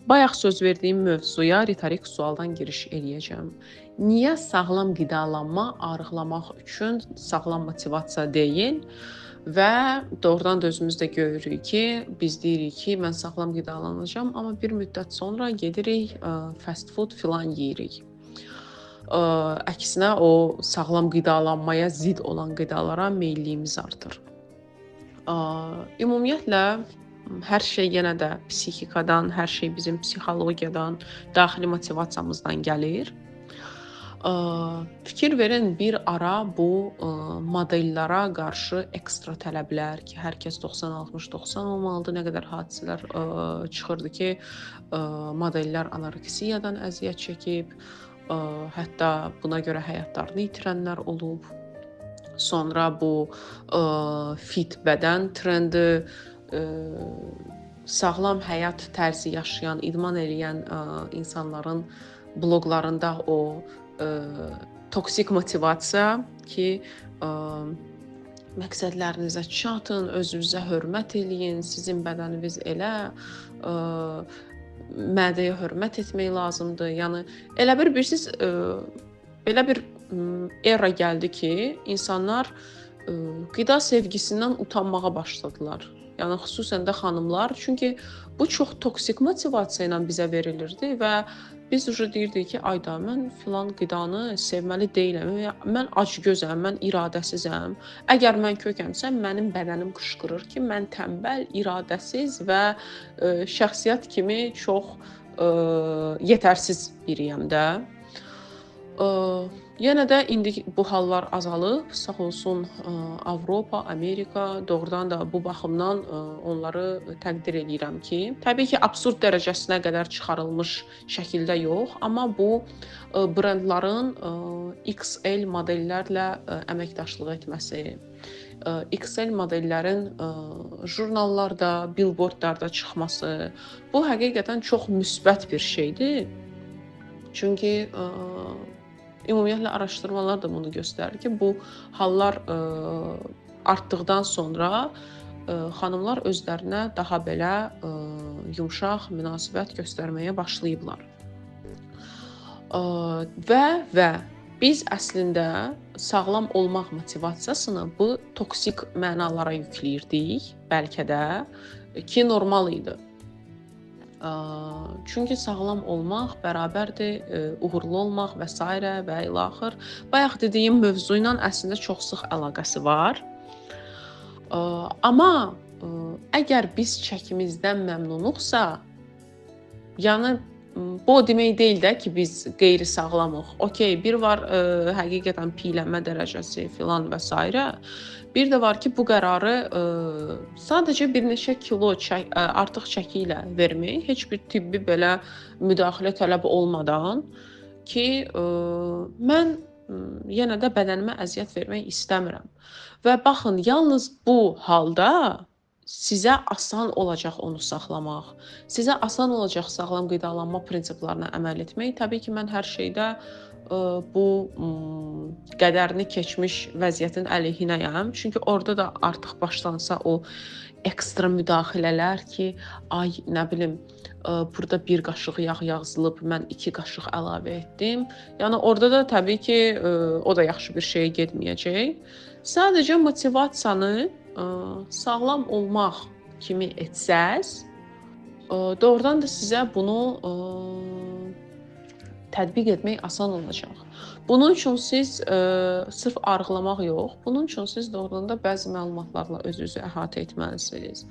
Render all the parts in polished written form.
Bayaq söz verdiyim mövzuya ritorik sualdan giriş eləyəcəm. Niyə sağlam qidalanma arıqlamaq üçün sağlam motivasiya deyil? Və doğrudan da özümüz də görürük ki, biz deyirik ki, mən sağlam qidalanacağam, amma bir müddət sonra gedirik, fast food filan yeyirik. Əksinə o sağlam qidalanmaya zidd olan qidalara meylliyimiz artır. Ümumiyyətlə hər şey yenə də psixikadan, hər şey bizim psixologiyadan, daxili motivasiyamızdan gəlir. Fikir verin, bir ara bu modellərə qarşı ekstra tələblər ki, hər kəs 90-60-90 olmalıdır. Nə qədər hadisələr çıxırdı ki, modellər anoreksiyadan əziyyət çəkib, hətta buna görə həyatlarını itirənlər olub. Sonra bu fit bədən trendi, sağlam həyat tərzi yaşayan, idman eləyən insanların bloqlarında o toksik motivasiya ki, məqsədlərinizə çatın, özünüzə hörmət eləyin, sizin bədəniniz elə, mədəyə hörmət etmək lazımdır. Yəni elə bir bilirsiniz, belə bir era gəldi ki, insanlar qida sevgisindən utanmağa başladılar. Yəni xüsusən də xanımlar, çünki bu çox toksik motivasiya ilə bizə verilirdi və biz ucu deyirdik ki, ayda mən filan qidanı sevməli deyiləm, mən acgözəm, mən iradəsizəm. Əgər mən kökəmsə, mənim bədənim qışqırır ki, mən tənbəl, iradəsiz və şəxsiyyət kimi çox yetərsiz biriyəm də. Yenə də indi bu hallar azalıb, sağ olsun Avropa, Amerika, doğrudan da bu baxımdan onları təqdir eləyirəm ki, təbii ki, absurd dərəcəsinə qədər çıxarılmış şəkildə yox, amma bu brendların XL modellərlə əməkdaşlıq etməsi, XL modellərin jurnallarda, billboardlarda çıxması, bu həqiqətən çox müsbət bir şeydir. Çünki ümumiyyətlə araşdırmalar da bunu göstərir ki, bu hallar artdıqdan sonra xanımlar özlərinə daha belə yumşaq münasibət göstərməyə başlayıblar. Və biz əslində sağlam olmaq motivasiyasını bu toksik mənalara yükləyirdik, bəlkə də ki, normal idi. Çünki sağlam olmaq bərabərdir, uğurlu olmaq və s. və ilaxır. Bayaq dediyim mövzu ilə əslində çox sıx əlaqəsi var. Amma əgər biz çəkimizdən məmnunuqsa, yəni bu o demək deyil də ki, biz qeyri-sağlamıq. Okey, bir var həqiqətən piylənmə dərəcəsi filan və s. Bir də var ki, bu qərarı sadəcə bir neçə kilo artıq çəki ilə vermək, heç bir tibbi belə müdaxilə tələb olmadan ki, mən yenə də bədənimə əziyyət vermək istəmirəm. Və baxın, yalnız bu halda sizə asan olacaq onu saxlamaq, sizə asan olacaq sağlam qidalanma prinsiplərinə əməl etmək. Təbii ki, mən hər şeydə bu qədərini keçmiş vəziyyətin əleyhinəyəm. Çünki orada da artıq başlansa o ekstra müdaxilələr ki, ay nə bilim, burada bir qaşıq yağ yazılıb, mən 2 qaşıq əlavə etdim. Yəni orada da təbii ki, o da yaxşı bir şeyə getməyəcək. Sadəcə motivasiyanı sağlam olmaq kimi etsəz, doğrudan da sizə bunu tətbiq etmək asan olacaq. Bunun üçün siz sırf arıqlamaq yox, bunun üçün siz doğrudan da bəzi məlumatlarla özünüzü əhatə etməlisiniz.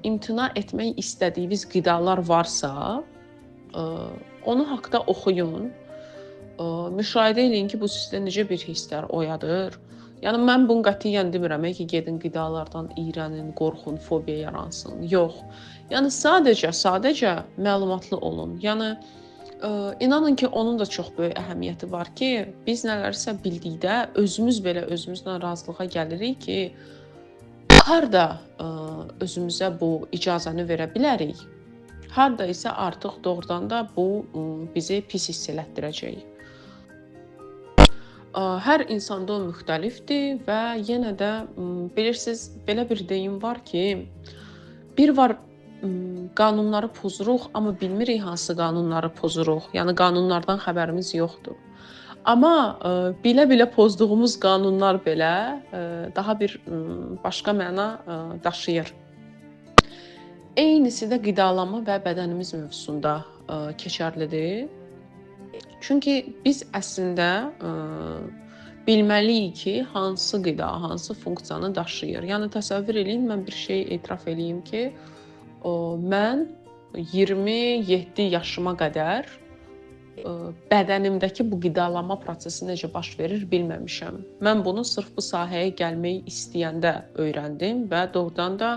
İmtina etmək istədiyiniz qidalar varsa, onu haqda oxuyun, müşahidə eləyin ki, bu sizdə necə bir hisslər oyadır. Yəni mən bunu qətiyyən demirəm ki, gedin qidalardan iyrənin, qorxun, fobiya yaransın. Yox. Yəni sadəcə məlumatlı olun. Yəni inanın ki, onun da çox böyük əhəmiyyəti var ki, biz nələrsə bildikdə özümüz belə özümüzlə razılığa gəlirik ki, harda özümüzə bu icazəni verə bilərik, harda isə artıq doğrudan da bu bizi pis hiss elətdirəcək. Hər insanda o müxtəlifdir və yenə də bilirsiniz, belə bir deyim var ki, bir var qanunları pozuruq, amma bilmirik hansı qanunları pozuruq. Yəni qanunlardan xəbərimiz yoxdur. Amma bilə-bilə pozduğumuz qanunlar belə daha bir başqa məna daşıyır. Eynisi də qidalanma və bədənimiz mövzusunda keçərlidir. Çünki biz əslində bilməliyik ki, hansı qida hansı funksiyanı daşıyır. Yəni təsəvvür eləyin, mən bir şey etiraf eləyim ki, mən 27 yaşıma qədər bədənimdəki bu qidalanma prosesi necə baş verir bilməmişəm. Mən bunu sırf bu sahəyə gəlməyi istəyəndə öyrəndim və doğrudan da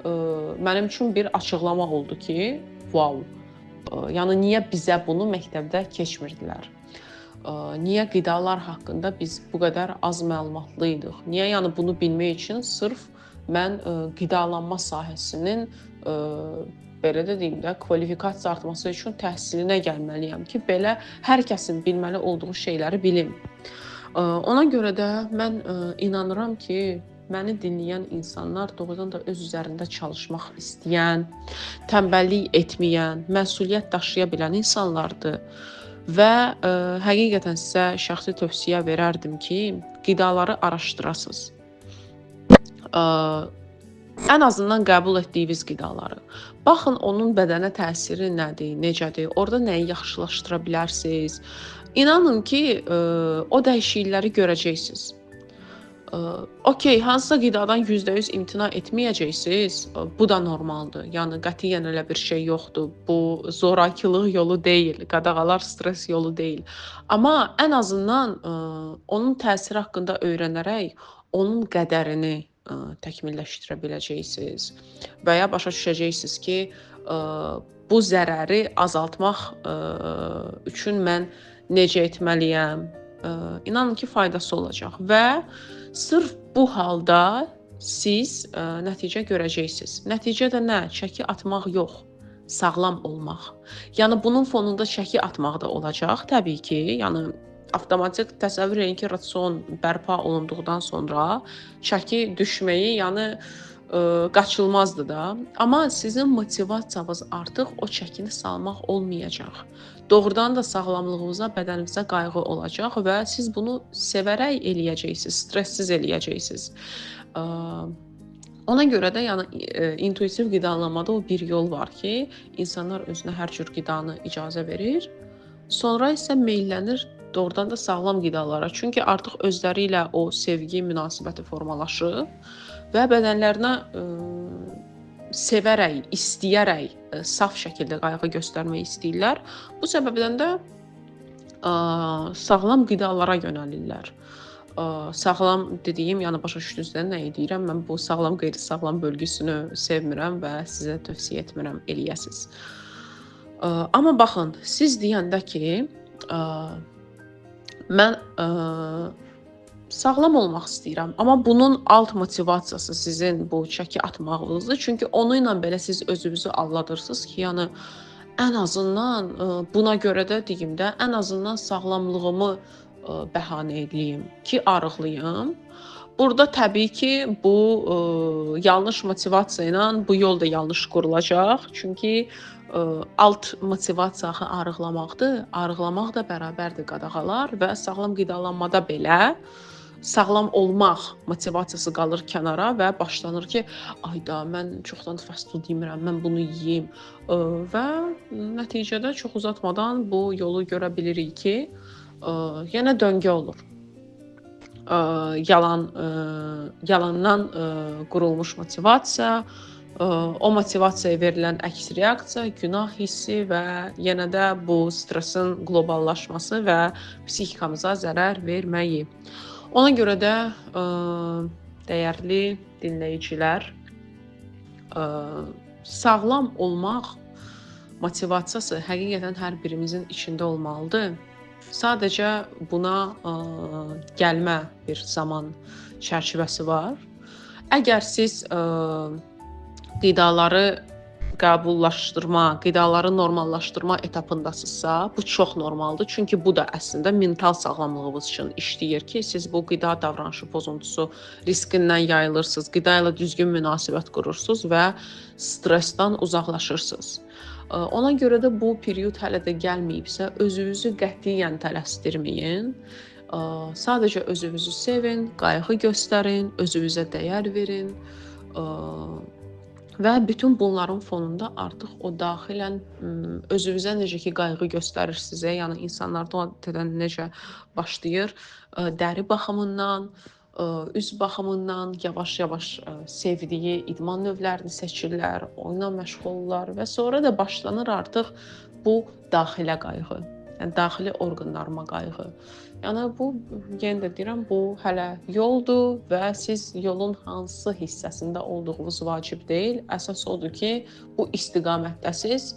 mənim üçün bir açıqlama oldu ki, vau. Yəni niyə bizə bunu məktəbdə keçmirdilər? Niyə qidalar haqqında biz bu qədər az məlumatlı idik? Niyə yəni bunu bilmək üçün sırf mən qidalanma sahəsinin belə də deyim də kvalifikasiya artması üçün təhsilinə gəlməliyəm ki, belə hər kəsin bilməli olduğu şeyləri bilim. Ona görə də mən inanıram ki, məni dinləyən insanlar doğrudan da öz üzərində çalışmaq istəyən, tənbəllik etməyən, məsuliyyət daşıya bilən insanlardır. Və həqiqətən sizə şəxsi tövsiyə verərdim ki, qidaları araşdırasınız. Ən azından qəbul etdiyiniz qidaları. Baxın onun bədənə təsiri nədir, necədir, orada nəyi yaxşılaşdıra bilərsiniz. İnanın ki, o dəyişiklikləri görəcəksiniz. Okey, hansısa qidadan %100 imtina etməyəcəksiniz. Bu da normaldır. Yəni qətiyyən elə bir şey yoxdur. Bu zorakılıq yolu deyil, qadağalar stres yolu deyil. Amma ən azından onun təsiri haqqında öyrənərək onun qədərini təkmilləşdirə biləcəksiniz və ya başa düşəcəksiniz ki, bu zərəri azaltmaq üçün mən necə etməliyəm. İnanın ki, faydası olacaq və sırf bu halda siz nəticə görəcəksiniz. Nəticə də nə? Çəki atmaq yox, sağlam olmaq. Yəni bunun fonunda çəki atmaq da olacaq təbii ki. Yəni avtomatik təsəvvür edin ki, rasion bərpa olunduqdan sonra çəki düşməyi, yəni qaçılmazdır da. Amma sizin motivasiyanız artıq o çəkini salmaq olmayacaq. Doğrudan da sağlamlığınıza, bədəninizə qayğı olacaq və siz bunu sevərək eləyəcəksiniz, stressiz eləyəcəksiniz. Ona görə də yəni intuitiv qidalanmada o bir yol var ki, insanlar özünə hər cür qidanı icazə verir, sonra isə meyllənir doğrudan da sağlam qidalara. Çünki artıq özləri ilə o sevgi münasibəti formalaşır və bədənlərinə sevərək, istəyərək saf şəkildə qayğı göstərmək istəyirlər. Bu səbəbdən də sağlam qidalara yönəlirlər. Sağlam dediyim, yəni başa düşdünüz də nə deyirəm? Mən bu sağlam qeyri-sağlam bölgüsünü sevmirəm və sizə tövsiyə etmirəm eləyəsiniz. Amma baxın, siz deyəndə ki, mən sağlam olmaq istəyirəm, amma bunun alt motivasiyası sizin bu çəki atmağınızdır. Çünki onunla belə siz özünüzü aldadırsınız ki, yəni ən azından buna görə də deyim də, ən azından sağlamlığımı bəhanə edeyim ki, arıqlayım. Burada təbii ki, bu yanlış motivasiya ilə bu yol da yanlış qurulacaq. Çünki alt motivasiya axı arıqlamaqdır. Arıqlamaq da bərabərdir qadağalar və sağlam qidalanmada belə sağlam olmaq motivasiyası qalır kənara və başlanır ki, ayda mən çoxdan fast food yemirəm, mən bunu yeyim və nəticədə çox uzatmadan bu yolu görə bilirik ki, yenə döngü olur. Yalandan qurulmuş motivasiya, o motivasiyaya verilən əks reaksiya, günah hissi və yenə də bu stresin qloballaşması və psixikamıza zərər verməyi. Ona görə də dəyərli dinləyicilər, sağlam olmaq motivasiyası həqiqətən hər birimizin içində olmalıdır. Sadəcə buna gəlmə bir zaman çərçivəsi var. Əgər siz qidaları qəbullaşdırma, qidaları normallaşdırma etapındasınızsa, bu çox normaldır. Çünki bu da əslində mental sağlamlığınız üçün işləyir ki, siz bu qida davranışı pozuntusu riskindən yayılırsınız, qida ilə düzgün münasibət qurursunuz və stressdən uzaqlaşırsınız. Ona görə də bu period hələ də gəlməyibsə, özünüzü qətiyyən tələsdirməyin. Sadəcə özünüzü sevin, qayğı göstərin, özünüzə dəyər verin. Və bütün bunların fonunda artıq o daxilən özünüzə necə ki qayğı göstərir sizə, yəni insanlarda adətən necə başlayır, dəri baxımından, üz baxımından yavaş-yavaş sevdiyi idman növlərini seçirlər, onunla məşğul olurlar və sonra da başlanır artıq bu daxilə qayğı. Yəni daxili orqanlarıma qayğı. Yəni bu yenə də deyirəm, bu hələ yoldur və siz yolun hansı hissəsində olduğunuz vacib deyil. Əsas odur ki, bu istiqamətdəsiz.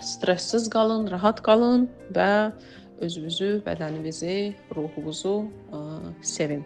Stressiz qalın, rahat qalın və özünüzü, bədəninizi, ruhunuzu sevin.